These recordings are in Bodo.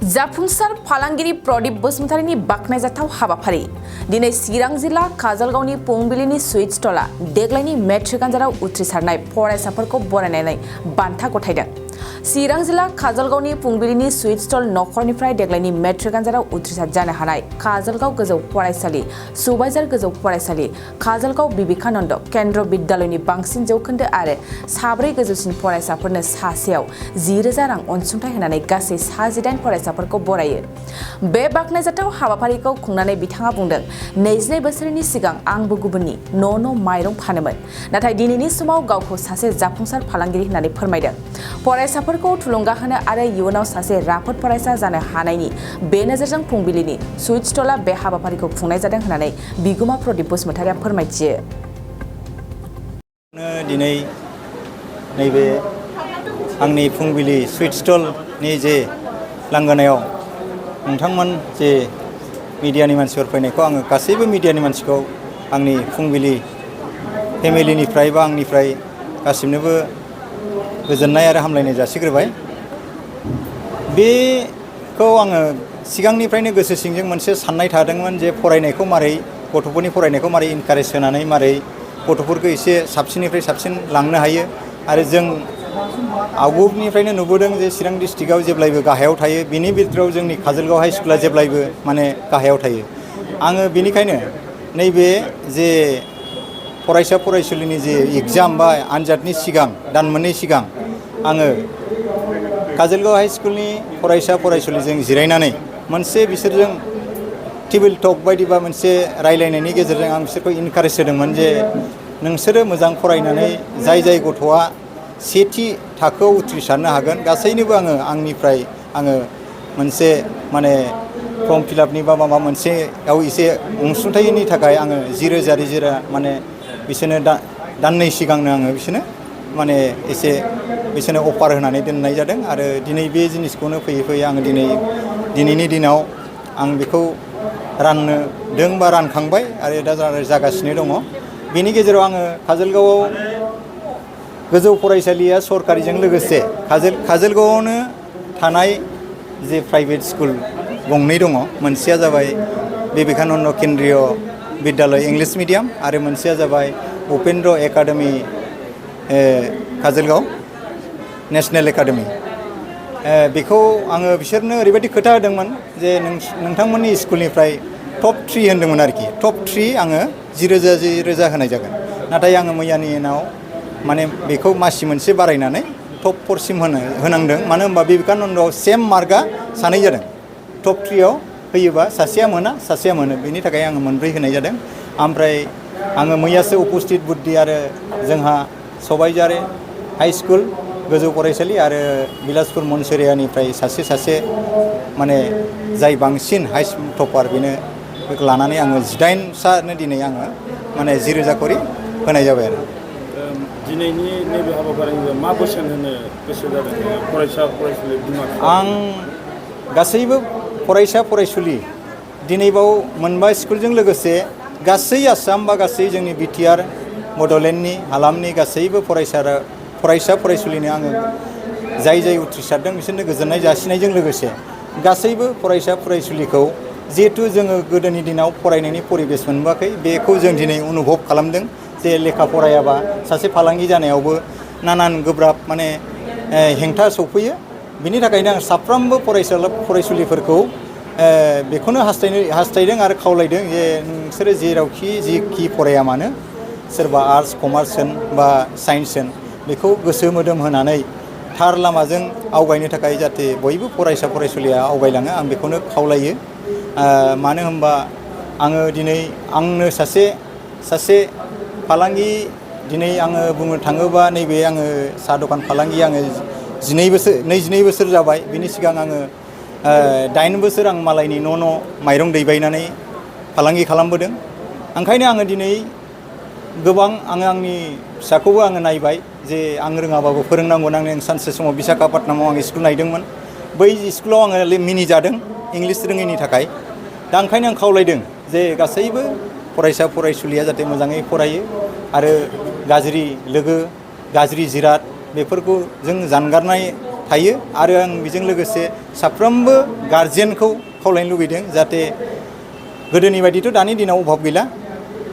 जाफुंसार फालांगिरि प्रदीप बसुमतारीनि बाख्नायजाथाव हाबाफारि दिनै चिरां जिल्ला काजलगावनि फुंबिलिनि स्वीट स्टला देग्लायनि मेट्रिक आनजादाव उथ्रिसारनाय फरायसाफोरखौ बरायनानै बान्था गथायदों। चिरां जिल्ला काजलगावनि फुंबिलिनि स्वीट स्टल नखरनिफ्राय देग्लायनि मेट्रिक आनजादाव उथ्रिसार जानो हानाय काजलगाव गोजौ फरायसालि, सुबाइजार गोजौ फरायसालि, काजलगाव विवेकानन्द केन्द्र विद्यालयनि बांसिन जौखोन्दो आरो साब्रै गोजौसिन फरायसाफोरनो सासेयाव 10,000 रां अनसुंथाइ होनानै गासै 18 फरायसाफोरखौ बरायो। बे बाख्नायजाथाव हाबाफारिखौ खुंनानै बिथाङा बुंदों, 22 बोसोरनि सिगां आंबो गुबुननि न' माइरं फानोमोन, नाथाय दिनैनि समाव गावखौ सासे जाफुंसार फालांगिरि होननानै फोरमायदों। फरायसाफोरखौ थुलुंगा होनो आरो इयुनाव सासे राफोद फरायसा जानो हानायनि बे नोजोरजों फुंबिलिनि स्वीट स्टला बे हाबाफारिखौ खुंनाय जादों होननानै बिगुमा प्रदीप बसुमतारीया फोरमायथियो। दिनै नैबे आंनि फुंबिलि स्वीट स्टलनि जे लांगोनायाव नोंथांमोन जे मिडियानि मानसिफोर फैनायखौ आङो गासैबो मिडियानि मानसिखौ आंनि फुंबिलि फेमिलिनिफ्राय बा आंनिफ्राय गासिबनोबो गोजोननाय आरो हामलायनाय जासिग्रोबाय। बेखौ आङो सिगांनिफ्रायनो गोसो सिंजों मोनसे साननाय थादोंमोन जे फरायनायखौ मारै गथ'फोरनि फरायनायखौ मारै इनकारेज होनानै मारै गथ'फोरखौ एसे साबसिननिफ्राय साबसिन लांनो हायो। आरो जों आवगुनिफ्रायनो नुबोदों जे चिरां डिस्ट्रिक्टआव जेब्लायबो गाहायाव थायो, बिनि बिथोराव जोंनि काजलगाव हाइ स्कुला जेब्लायबो माने गाहायाव थायो। आङो बेनिखायनो नैबे जे फरायसा फरायसुलिनि जे एग्जाम बा आनजादनि सिगां दान मोननै सिगां आङो काजलगाव हाइ स्कुलनि फरायसा फरायसुलिजों जिरायनानै मोनसे बिसोरजों टेबोल टक बायदि बा मोनसे रायलायनायनि गेजेरजों आं बिसोरखौ इनकारेज होदोंमोन जे नोंसोरो मोजां फरायनानै जाय गथ'आ सेथि थाखोआव उथ्रिसारनो हागोन गासैनोबो आंनिफ्राय मोनसे माने फर्म फिलापनि बा माबा मोनसेयाव एसे अनसुंथाइनि थाखाय आङो 10,000 माने बिसोरनो दाननै सिगांनो आङो बिसोरनो माने एसे बिसोरनो अफार होनानै दोननाय जादों। आरो दिनै बे जिनिसखौनो फैयै फैयै आङो दिनैनि दिनाव आं बेखौ रानदों बा रानखांबाय आरो दा जागासिनो दङ। बेनि गेजेराव आङो काजलगावआव गोजौ फरायसालिया सरकारिजों लोगोसे काजलगावआवनो थानाय जे प्राइभेट स्कुल गंनै दङ। मोनसेया जाबाय विवेकानन्द केन्द्रीय विद्यालय इंलिश मिडियाम आरो मोनसेया जाबाय Upendra academy Kajalgaon national academy. बेखौ आङो बिसोरनो ओरैबायदि खोथा होदोंमोन जे नोंथांमोननि स्कुलनिफ्राय टप 3 होन्दोंमोन आरोखि। टप 3 आङो 10,000 होनाय जागोन। नाथाय आङो मैयानि उनाव माने बेखौ मासि मोनसे बारायनानै टप 4 सिम होनांदों। मानो होनबा विवेकानन्दआव सेम मार्कआ सानै जादों। टप 3आव होयोबा सासेया मोना, सासेया मोनो। बेनि थाखाय आङो मोनब्रै होनाय जादों। ओमफ्राय आङो मैयासो उपस्थित बुद्धि आरो जोंहा सबाइजार हाइ स्कुल गोजौ फरायसालि आरो बिलासपुर मनसरियानिफ्राय सासे माने जाय बांसिन हाइ टपार बेनो लानानै आङो 18सानो दिनै आङो माने 10,000 करि होनाय जाबाय आरो। दिनैनि नैबे हाबाफारिखौ मा बोसोन होनो गोसो जादों फरायसा फरायसुलि बिमा बिफा? आं गासैबो फरायसा फरायसुलि दिनैबाव मोनबा स्कुलजों लोगोसे गासै आसाम बा गासै जोंनि बिटिआर बड'लेण्डनि हालामनि गासैबो फरायसा फरायसुलिनो आङो जाय उथ्रिसारदों बिसोरनो गोजोननाय जासिनायजों लोगोसे गासैबो फरायसा फरायसुलिखौ जिहेथु जोङो गोदोनि दिनाव फरायनायनि परिबेस मोनबोआखै, बेखौ जों दिनै अनुभब खालामदों जे लेखा फरायाबा सासे फालांगि जानायावबो नानान गोब्राब माने हेंथा सौफैयो। बिनि थाखायनो आं साफ्रोमबो फरायसुलिफोरखौ बेखौनो हास्थायदों आरो खावलायदों जे नोंसोरो जेखि फराया मानो, सोरबा आर्ट्स कमार्स होन बा साइन्स होन, बेखौ गोसो मोदोम होनानै थार लामाजों आवगायनो थाखाय जाहाथे बयबो फरायसा फरायसुलिया आवगायलाङो आं बेखौनो खावलायो। मानो होनबा आङो दिनै आंनो सासे फालांगि दिनै आङो बुंनो थाङोबा नैबे आङो साहा दखान फालांगि आङो 22 बोसोर जाबाय। बिनि सिगां आङो 8 बोसोर आं मालायनि न' माइरं दैबायनानै फालांगि खालामबोदों। ओंखायनो आङो दिनै गोबां आंनि फिसाखौबो आङो नायबाय जे आं रोङाबाबो फोरोंनांगौ। आं सानसे समाव बिशाखापाटनामाव आं स्कुल नायदोंमोन। बै स्कुलाव आङो मिनिजादों इंलिस रोङैनि थाखाय। दा ओंखायनो आं खावलायदों जे गासैबो फरायसा फरायसुलिया जाहाथे मोजाङै फरायो आरो गाज्रि लोगो गाज्रि जिराद बेफोरखौ जों जानगारनाय थायो आरो आं बेजों लोगोसे साफ्रोमबो गारजेनखौ खावलायनो लुबैदों जाहाथे गोदोनि बायदिथ' दानि दिनाव अभाब गैला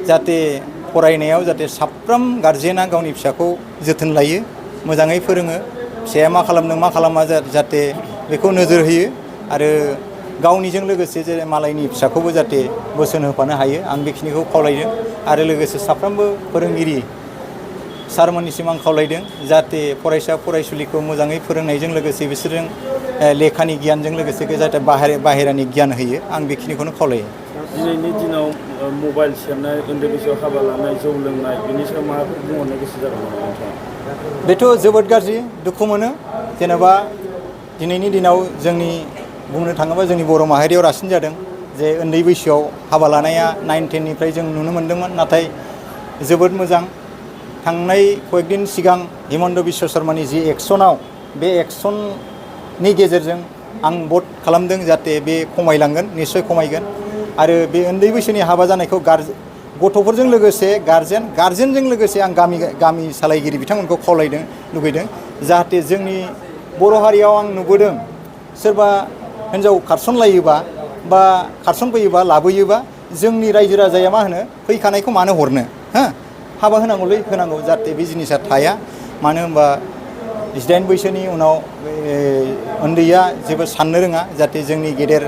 जाहाथे फरायनायाव जाहाथे साफ्रोम गारजेना गावनि फिसाखौ जोथोन लायो मोजाङै फोरोङो फिसाया मा खालामदों मा खालामा जाहाथे बेखौ नोजोर होयो आरो गावनिजों लोगोसे जे मालायनि फिसाखौबो जाहाथे बोसोन होफानो हायो आं बेखिनिखौ खावलायदों आरो लोगोसे साफ्रोमबो फोरोंगिरि सारमोननिसिम आं खावलायदों जाहाथे फरायसा फरायसुलिखौ मोजाङै फोरोंनायजों लोगोसे बिसोरजों लेखानि गियानजों लोगोसे जाहाथे बाहेरानि गियान होयो आं बेखिनिखौनो खावलायो दिनैनि दिनाव मबाइल सेरनाय उन्दै बैसोआव हाबा लानाय जौ लोंनाय बिनि सायाव माबाफोर बुंहरनो गोसो जागोन नामा नोंथाङा? बेथ' जोबोद गाज्रि दुखु मोनो जेनेबा दिनैनि दिनाव जोंनि बुंनो थाङोबा जोंनि बर' माहारियाव रासिन जादों जे उन्दै बैसोआव हाबा लानाया 9-10 निफ्राय जों नुनो मोन्दोंमोन नाथाय जोबोद मोजां थांनाय कয়েকদিन सिगां हिमन्त बिश्व शर्मानि जि एक्सनाव बे एक्सननि गेजेरजों आं भट खालामदों जाहाथे बे खमायलांगोन निश्चय खमायगोन आरो बे उन्दै बैसोनि हाबा जानायखौ गथ'फोरजों लोगोसे गार्जेनजों लोगोसे आं गामि सालायगिरि बिथांमोनखौ खावलायदों लुगैदों जाहाथे जोंनि बर' हारियाव आं नुबोदों सोरबा हिन्जाव खारसनलायोबा बा खारसनफैयोबा लाबोयोबा जोंनि रायजो राजाया मा होनो फैखानायखौ मानो हरनो हो हाबा होनांगौलै होनांगौ जाहाथे बे जिनिसा थाया मानो होनबा 18 बैसोनि उनाव उन्दैया जेबो साननो रोङा जाहाथे जोंनि गेदेर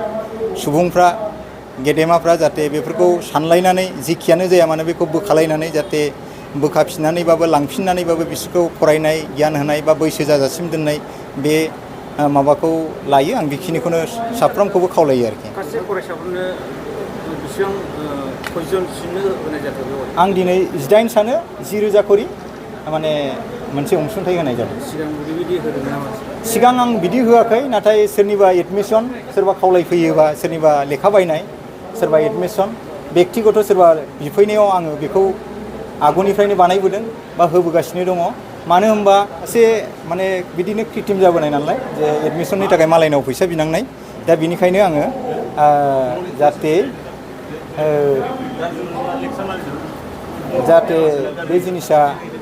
सुबुंफ्रा गेदेमाफ्रा जाहाथे बेफोरखौ सानलायनानै जिखियानो जाया मानो बेखौ बोखालायनानै जाहाथे बोखाफिननानैबाबो लांफिननानैबाबो बिसोरखौ फरायनाय गियान होनाय बा बैसो जाजासिम दोननाय बे माबाखौ लायो आं बेखिनिखौनो साफ्रोमखौबो खावलायो आरोखि सासे फरायसाफोरनो बेसेबां खयजनसिमनो होनाय जादों आं दिनै 18 सानो 10,000 खरि माने मोनसे अनसुंथाइ होनाय जादों सिगां बेबायदि होदों नामा सिगां आं बिदि होआखै नाथाय सोरनिबा एडमिसन सोरबा खावलायफैयोबा सोरनिबा लेखा बायनाय सोरबा एडमिसन बेक्तिगत सोरबा बिफैनायाव आङो बेखौ आगुनिफ्रायनो बानायबोदों बा होबोगासिनो दङ मानो होनबा एसे माने बिदिनो क्रिटिम जाबोनाय नालाय जे एडमिसननि थाखाय मालायनाव फैसा बिनांनाय दा बिनिखायनो आङो जाहाथे बे जिनिसा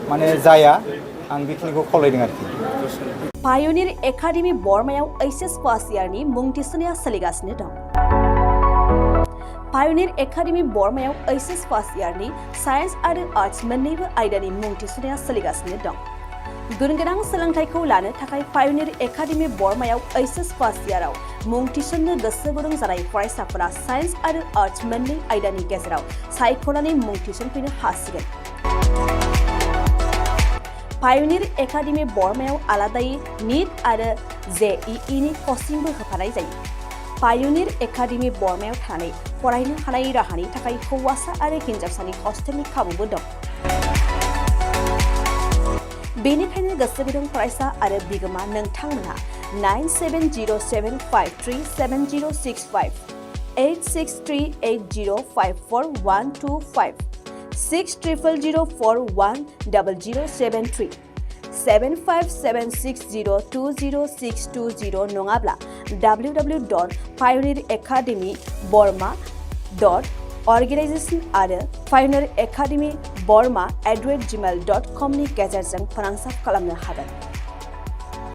माने जाया आं बेखिनिखौ खावलायदों आरोखि पायनिर एकाडेमी बर्मायाव एचएस फार्स्ट इयारनि मुं थिसननाया सोलिगासिनो दं पायनिर एकाडेमी बर्मायाव एचएस फार्स्ट इयारनि साइन्स आरो आर्ट्स मोन्नैबो आयदानि मुं थिसननाया सोलिगासिनो दं गुनगोनां सोलोंथाइखौ लानो थाखाय पायनिर एकाडेमी बर्मायाव एचएस फार्स्ट इयाराव मुं थिसननो गोसो गुदुं जानाय फरायसाफोरा साइन्स आरो आर्ट्स मोन्नै आयदानि गेजेराव सायख'नानै मुं थिसनफैनो हासिगोन पायनिर एकाडेमी बर्मायाव आलादायै नीट आरो JEE नि कचिंबो होफानाय जायो पायनिर एकाडेमी बर्मायाव थानानै फरायनो हानाय राहानि थाखाय हौवासा आरो हिन्जावसानि हस्टेलनि खाबुबो दं बेनिखायनो गोसो गुदुं फरायसा आरो बिगोमा नोंथांमोनहा 9707537065 8638054125 6000410073 7576020620 नङाब्ला www.pioneeracademyborma.organization आरो pioneeracademyborma@gmail.com नि गेजेरजों फोनांजाब खालामनो हागोन।